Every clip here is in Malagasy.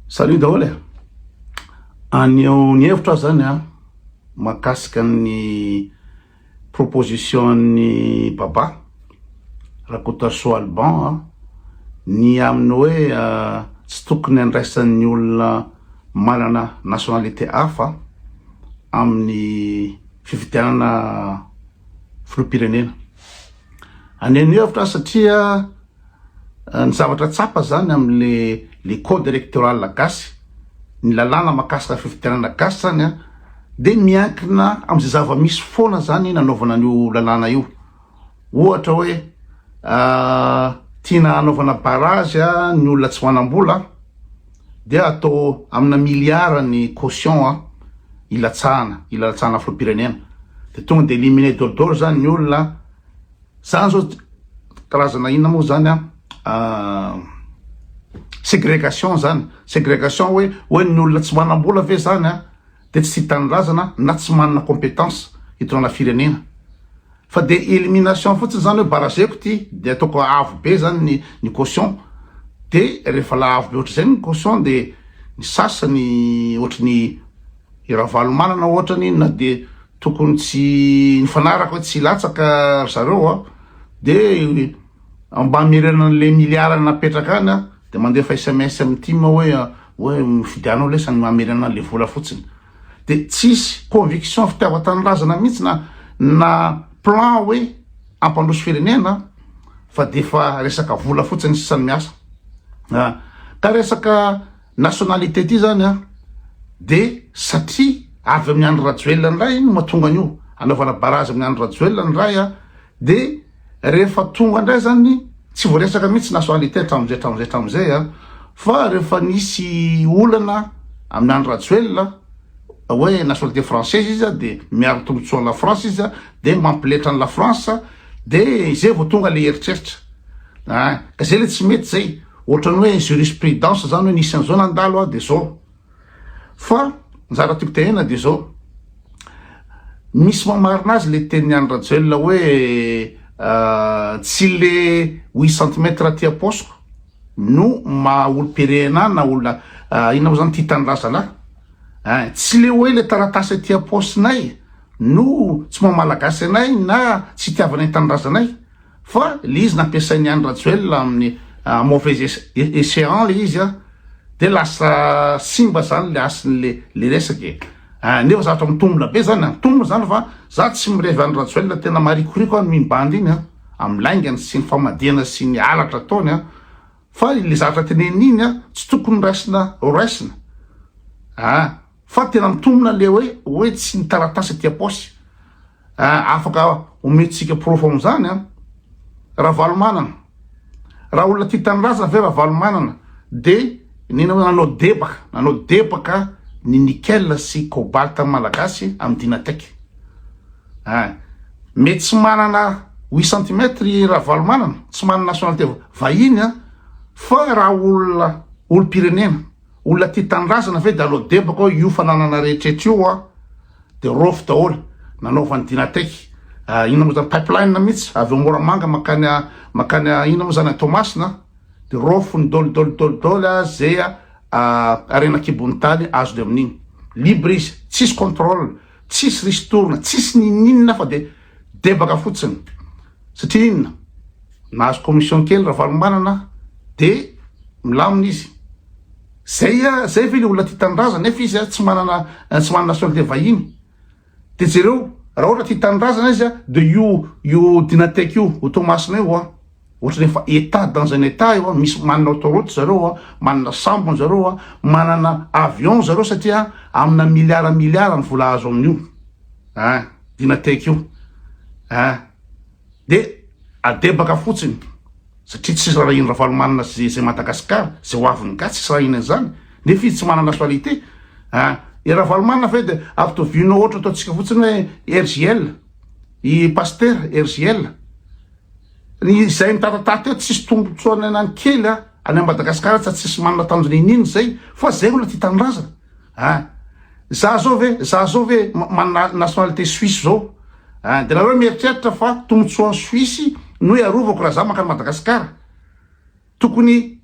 Salut daholo e! Haneho ny hevitro aho zany an, mahakasika ny proposition an'i Baba Rakotoarisoa Alban an, ny amin'ny hoe tsy tokony handraisan'ny olona manana nationalité hafa amin'ny fifidianana filoham-pirenena. Haneho ny hevitro aho satria Ny zavatra tsapa zany amle le code electoral gasy, ny lalàna makasika fifidianana gasy zany an, de miankina amzay zava-misy foana zany nanaovana an'io lalàna io. Ohatra hoe tiana hanaovana barrage ny olona tsy manam-bola de atao amina milliard ny caution an ilatsahana, ilatsahana filoham-pirenena. De tonga de éliminer daholo zany ny olona. Zany zao karazana inona moa zany an, segregation zany, segregation hoe hoe ny olona tsy manam-bola ve zany an de tsy tia tanindrazana na tsy manana competence hitondrana firenena fa de elimination fotsiny zany hoe barrageko ty de ataoko avo be zany ny ny caution de rehefa la avo be ohatr'izay ny caution de ny sasany ohatry ny i Ravalomanana ohatrany na de Tokony tsy nifanaraka hoe tsy hilatsaka ry zareo a, de mba hamerenana an'le milliard napetraka any a, de mandefa sms amin'ny tim hoe hoe mifidiana ao lesy hamerenana an'le vola fotsiny. De tsisy conviction fitiavan-tanindrazana mihitsy na na plan hoe hampandroso firenena fa de efa resaka vola fotsiny sisa no miasa. Ka resaka Nationalité ty zany an de satria avy amin'ny Andry Rajoelina ndray no mahatonga an'io, anaovana barrage amin'ny Andry Rajoelina ndray an de rehefa tonga ndray zany tsy voaresaka mihitsy nationalité hatramin'izay hatramin'izay hatramin'izay an fa rehefa nisy olana amin'ny Andry Rajoelina hoe nationalité française izy an de miaro tombotsoan'i la France izy an de mampiletra an'i la France de izay vao tonga le eritreritra an ka zay le tsy mety zay. Ohatran'ny hoe jurisprudence zany hoe nisy an'izao nandalo aho de zao. Fa ny zavatra tiako tenenina de zao, misy mamarina azy le tenin'i Andry Rajoelina hoe tsy le huit centimètres aty am-paosiko no maha olom-pirenena ahy na olona inona moa zany tia tanindrazana ahy. Tsy le hoe le taratasy aty am-paosinay no tsy maha malagasy anay na tsy itiavanay ny tanindrazanay. Fa le izy nampiasain'i Andry Rajoelina amin'ny mauvais escient le izy an, de lasa simba zany le hasin'le le resaka e. Nefa zavatra mitombina be zany an, mitombina zany fa za tsy mirevy Andry Rajoelina tena marikoriko aho amin'iny bandy iny an, amin'ny laingany sy ny famadihana sy ny halatra ataony an, fa le zavatra teneniny iny an tsy tokony raisina ho raisina an, fa tena mitombina le hoe hoe tsy ny taratasy aty am-paosy. Afaka omentsika porofo amin'izany an! Ravalomanana, raha olona tia tanindrazana ve Ravalomanana de nina hoe nanao debaka, nanao debaka ny nickel sy cobalt malagasy amin'ny Dynatec. Ein, mety tsy manana huit centimètres i Ravalomanana, tsy manana nationalité vahiny an, fa raha olona olom-pirenena, Olona tia tanindrazana ve de aleo debaka hoe io fananana rehetretra io an de rofy daholo nanaovany Dynatec inona moa zany pipeline mihitsy avy ao Moramanga makany makany inona moa zany Toamasina de rofiny daholo daholo daholo daholo ze harena an-kibon'ny tany azony amin'iny libre izy tsisy controle tsisy ristourne tsisy ninoninona fa de debaka fotsiny satria inona Nahazo commission kely Ravalomanana de milamina izy. Zay a, zay ve le olona tia tanindrazana nefa izy a tsy manana tsy manana nationalité vahiny. De jereo raha ohatra tia tanindrazana izy a de io io Dynatec io ho Toamasina io a ohatran'ny efa état dans un état io a, misy manana autoroute zareo a, manana sambony zareo a, manana avion zareo satria amina milliard milliard ny vola azo amin'io a Dynatec io a. De adebaka fotsiny satria tsisy rarahiny Ravalomanana sy zay Madagascar zay ho aviny gasy tsisy rahiny an'izany nefa izy tsy manana nationalité ah i Ravalomanana ve de ampitovianao ohatra ataontsika fotsiny hoe RJL i Pasteur RJL ny izay mitatatata eo tsisy tombotsoa ny kely a any Madagascar tsa tsisy manana tanjona iniana zay fa zay olona tia tanindrazana Ah! Za zao ve, za zao ve manana nationalité suisse zao? Ah! De nareo mieritreritra fa tombotsoan'ny suisse no hiarovako raha za mankany Madagascar? Tokony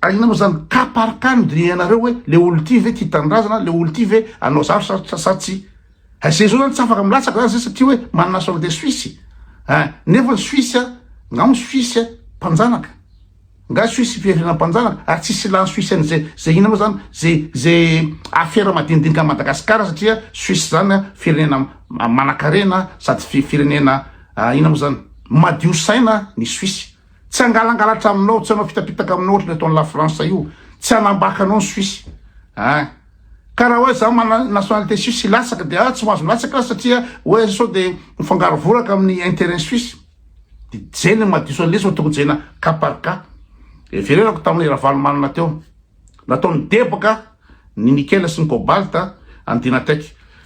Inona moa zany cas par cas no dinihanareo hoe le olo ty ve tia tanindrazana, le olo ty ve hanao zavatra sa tsia. Hay zay zao zany tsy afaka milatsaka zany zay satria hoe manana nationalité suisse ein, nefa ny suisse nga moa suisse mpanjanaka, nga suisse firenena mpanjanaka ary tsisy ilàny suisse an'izay zay inona moa zany zay zay afera madinidinika an'i Madagasikara satria suisse zany firenena manankarena sady firenena inona moa zany madio saina ny suisse. Tsy hangalangalatra aminao, tsy hanao fitapitaka aminao ohatry ny ataon'i la France io, tsy hanambaka anao ny Suisse ein! Ka raha hoe za manana nationalité suisse hilatsaka de ah tsy mahazo milatsaka aho satria hoe sao de mifangaro voraka amin'ny intérêt suisse, de zay ny mahadiso an'ilay izy fa tokony jerena cas par cas. Heverenako tamin'i Ravalomanana teo. Nataony debaka ny nickel sy ny cobalt any Dynatec.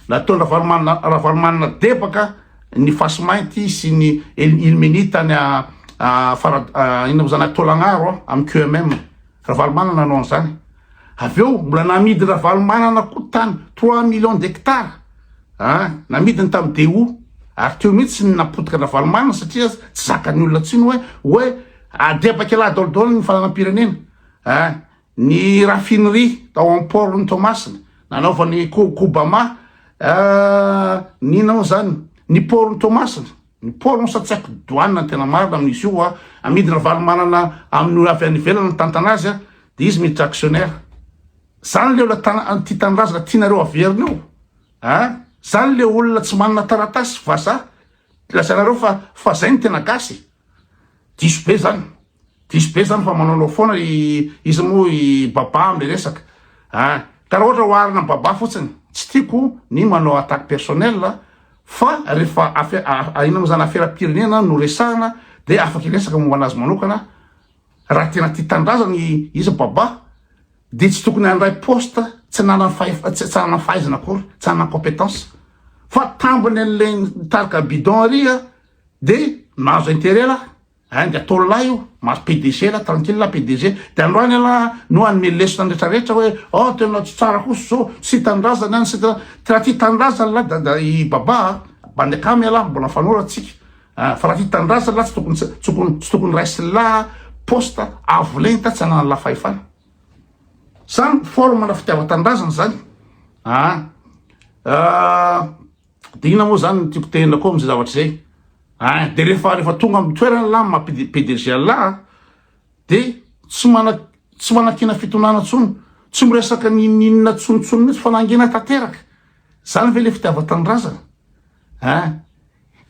Nataony Ravalomanana Ravalomanana debaka ny fasimainty sy ny ilmenite any fara inona moa zany any Taolagnaro amin'ny QMM. Ravalomanana nanao an'izany. Avy eo mbola namidin'i Ravalomanana koa tany trois millions d'hectares. An, namidiny tamin'ny DO. Ary teo mihitsy ny napotika an-dRavalomanana satria tsy zakan'ny olona intsony hoe hoe adebaka ialahy daholo daholo ny fananam-pirenena. Ein, ny raffinerie tao am port ny Toamasina, nanaovan'i Kobama, ny inona moa zany, ny port ny Toamasina, ny port moa sa tsy haiko douane ny tena marina amin'izy io a, amidin'i Ravalomanana amin'ny olona avy any ivelany mitantana azy a, de izy miditra actionnaire. Zany le olona tana, tia tanindrazana tianareo averina io a, zany le olona tsy manana taratasy vazaha, lazainareo fa fa zay no tena gasy. Diso be zany. Diso be zany fa manaonao foana i iza moa i Baba amle resaka ah. Ka raha ohatra oharina am Baba fotsiny, tsy tiako ny manao attaque personnelle fa rehefa afe inona moa zany aferam-pirenena no resahana de afaka hiresaka momba anazy manokana. Raha tena tia tanindrazana i iza Baba de tsy tokony handray poste tsy ananany fahefa tsy ananany fahaizana akory, tsy ananany compétence fa tambiny an'le mitarika bidon ary a. De mahazo intérêt lah ein de atao lah io mahazo PDG lah tranquille lah PDG de androany elah no hanome lesona ny rehetra rehetra hoe oh tena tsy tsara kosa zao tsy tanindrazana any sy raha tia tanindrazana lah da da i Baba a bandy akama elah mbola mifanora tsika ah fa raha tia tanindrazana lah tsy tokony tsy tokony tsy tokony raisin'lah poste avo lenta tsy ananan'lah fahefana zany forme na fitiavan-tanindrazana zany ah De inona moa zany no tiako tenenina koa amizay zavatra izay? Ein, de rehefa rehefa tonga amin'ny toerana lah maha PDG an'lah a, de tsy mana tsy manakiana fitondrana tsony, tsy miresaka n'inon'inona tsony tsony mihitsy fa nangina tanteraka. Zany ve le fitiavan-tanindrazana? Ein,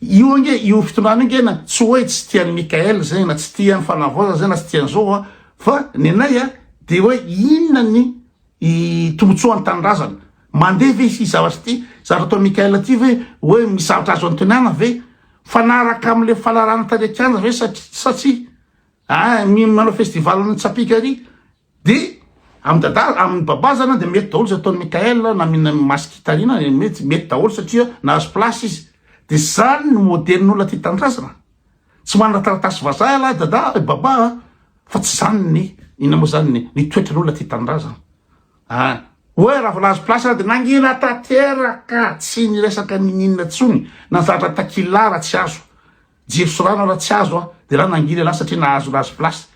io ange io fitondrana io ange na tsy hoe tsy tia an'i Mickaël zay na tsy tia ny fanavaozana zay na tsy tia an'izao a, fa nenay a de hoe inona ny I tombotsoa ny tanindrazana. Mandeha ve ity zavatra ity? Zavatra ataon'i Mickaël ity ve hoe misy zavatra azo antenaina ve? Mifanaraka amin'ilay fahalalana tany an-kianja ve sa sa tsia? Ah, manao festival ny tsapika ary de amin'i Dada, amin'i Baba zany de mety daholo izay ataon'i Mickaël na mihina masikita ina mety mety daholo satria nahazo place izy. De zany no modelin'olona tia tanindrazana. Tsy manana taratasy vazaha ialahy Dada, i Baba a! Fa tsy zany ny inona moa zany ny ny toetran'olona tia tanindrazana a! Hoe raha vao nahazo place de nangina tanteraka tsy niresaka n'ininona tsony na zavatra takila raha tsy azo jiro sy rano raha tsy azo a de raha nangina elah satria nahazo nahazo place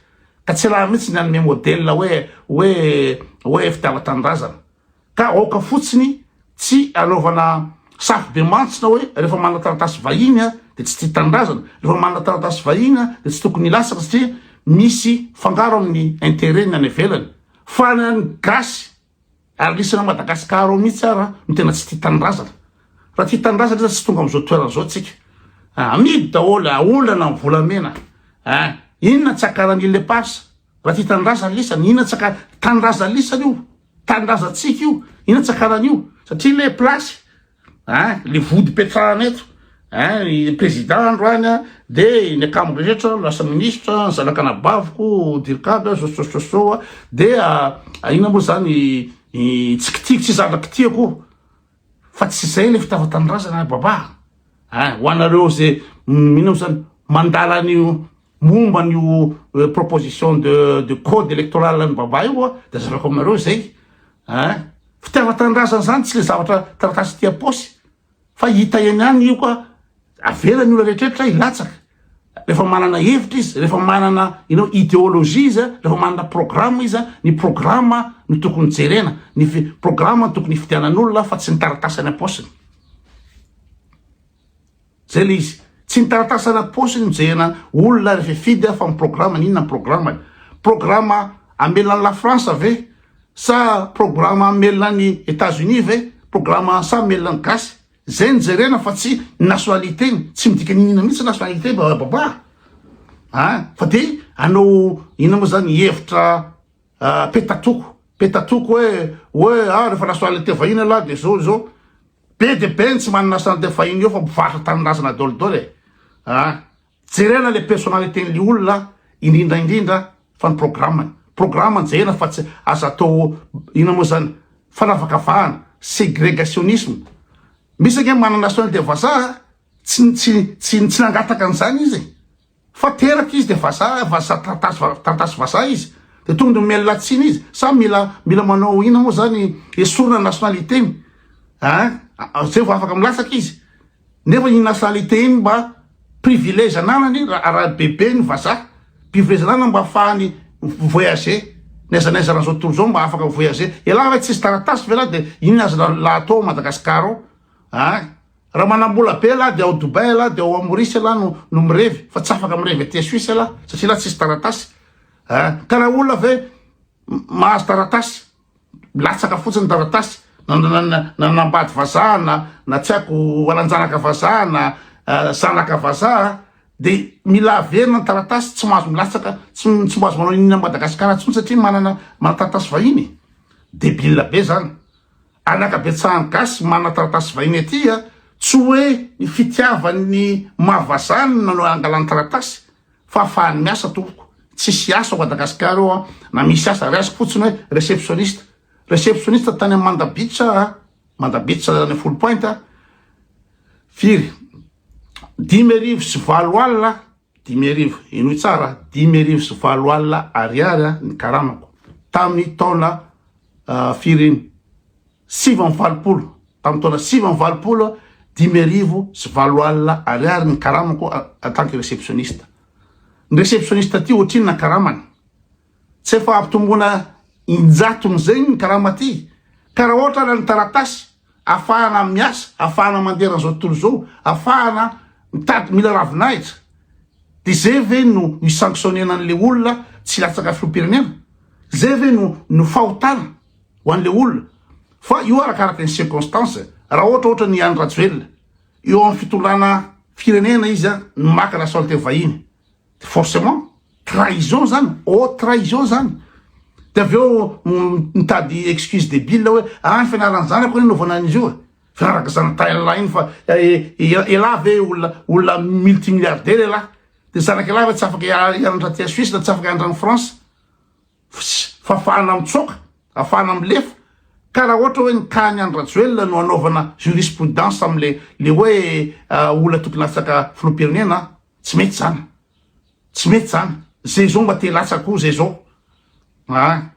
ka tsy raha mihitsy ny hanome modèle hoe hoe hoe fitiavan-tanindrazana. Ka aoka fotsiny tsy anaovana safo be mantsina hoe rehefa manana taratasy vahiny dia tsy tia tanindrazana, rehefa manana taratasy vahiny dia tsy tokony hilatsaka satria misy fangaro amin'ny intérêt ny any ivelany. Fa ny an'ny gasy ary nisy any Madagascar ao mihitsy ara no tena tsy tia tanindrazana. Raha tia tanindrazana izy tsy tonga amin'izao toerana izao tsika. Amidy daholo, aolana ny volamena. Inona tsy akaran'ny île éparse? Raha tia tanindrazana lisany, inona tsy akara tanindrazana lisany io? Tanindrazantsika io, inona tsy akarana io? Satria le place ein, le vody ipetrahana eto ein, ny président androany an, de ny akamo rehetra lasa ministre, ny zanak'anabaviko dircab zao zao zao zao an, de inona moa zany tsy kitihiko, tsy zavatra kitihako io, fa tsy zay le fitiavan-tanindrazana Baba ein, ho anareo ze inona moa zany mandala an'io Momba an'io proposition de de code electoral an'i Baba io a, de azavaiko aminareo izay ein. Fitiavan-tanindrazana izany tsy le zavatra taratasy aty am-paosy fa hita eny ihany io ka, avela ny olona rehetrarehetra hilatsaka. Rehefa manana hevitra izy, rehefa manana you know ideologie izy, rehefa manana programme izy, ny programme no tokony jerena, ny programme no tokony hifidianan'olona fa tsy ny taratasy any am-paosiny. Zay le izy. Tsy ny taratasy any am-paosiny no jerena olona rehefa hifidy fa ny programme, inona ny programme-ny. Programme hamelona an'i la France ve sa programme hamelona an'i Etats-Unis ve? Programme sa hamelona ny gasy? Zay no jerena fa tsy ny nationalité-ny, tsy midika n'inona mihitsy nationalité babà a! Fa de anao inona moa zany hevitra petatoko, petatoko hoe hoe ah rehefa nationalité vahiny ialahy de zao zao, be de be ny tsy manana nationalité vahiny eo fa mivarotra tanindrazana daholo daholo e! A! Jerena le personnalité-n'le olona indrindra indrindra fa ny programme-ny. Programme-ny jerena fa tsy aza atao inona moa zany fanavakavahana, segregationnisme. Misy ange manana nationalité vazaha tsy tsy tsy tsy nangataka an'izany izy e. Fa teraka izy de vazaha, vazaha taratasy taratasy vazaha izy. De tonga de omena tsiny izy. Sa mila mila manao inona moa zany esorina ny nationalité-ny. Hein? Zay vao afaka milatsaka izy. Nefa iny nationalité iny mba privilège ananany raha bebe ny vazaha, privilège ananany mba afahany mi-voyager n'aiza n'aiza eran'izao tontolo izao mba afaka mi-voyager. Elah ve tsisy taratasy ve lah de inona aza lah atao ao Madagascar ao an? Raha manam-bola be elah de ao Dubaï elah de ao Maurice elah no no mirevy fa tsy afaka mirevy aty Suisse elah satria elah tsisy taratasy an! Ka raha olona ve mahazo taratasy Milatsaka fotsiny taratasy na na nanambady vazaha na na tsy haiko hanan-janaka vazaha na zanaka vazaha de mila averina ny taratasy tsy mahazo milatsaka tsy tsy mahazo manao inona Madagasikara intsony satria manana manana taratasy vahiny debile be zany ary ny ankabetsahan'ny gasy manana taratasy vahiny aty a tsy hoe ny fitiavan'ny maha vazaha no nanao angalany taratasy Fa afahany miasa tompoko. Tsisy asa ao Madagascar ao an, na misy asa raisiko fotsiny hoe receptionniste. Receptionniste tany am Manda Beach a, Manda Beach any Foulpointe a, firy? 850, 500, henoy tsara, 850 ariary ny karamako tamin'ny taona firy iny? 89, tamin'ny taona 89, 850 ariary ny karamako en tant que réceptionniste. Ny réceptionniste aty ohatrinona ny karamany? Tsy efa ampitomboina injatony zay ny karama aty? Ka raha ohatra ary ny taratasy afahana miasa, afahana mandeha eran'izao tontolo izao, afahana mitady mila ravinahitra, de zay ve no hi-sanctionner-na an'le olona tsy hilatsaka filoham-pirenena? Zay ve no no fahotana? ho an'le olona fa io arakaraka ny circonstance raha ohatra ohatra ny Andry Rajoelina eo amin'ny fitondrana firenena izy a no maka nationalité vahiny de forcément trahison zany haute trahison zany de avy eo mitady excuse débile hoe ah ny fianaran'ny zanako anie naovana an'izy io e fianarako zanatay iny fa elah ve olona olona multimilliardaire elah de zanak'elah ve tsy afaka hianatra aty Suisse na tsy afaka hianatra any France Fafahana mitsoaka, afahana milefa, ka raha ohatra hoe ny cas-n'i Andry Rajoelina no anaovana jurisprudence amle le hoe olona tokony latsaka filoham-pirenena an, tsy mety zany, tsy mety zany, zay zao mba te hilatsaka koa zay zao an,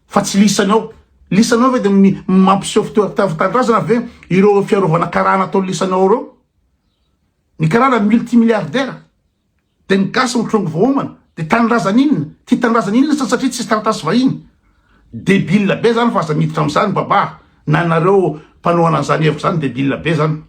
fa tsy lisany ao, lisany ao ve de mampiseho fitiavan-tanindrazana ve ireo fiarovana karana ataon'ny lisany ao ireo, ny karana multimilliardaire. De ny gasy mitrongy voaomana de tanindrazana inona? Tia tanindrazana inona sa satria tsisy taratasy vahiny? Debile be zany fa aza miditra amzany baba na nareo mpanohana anzany hevitra zany debile be zany.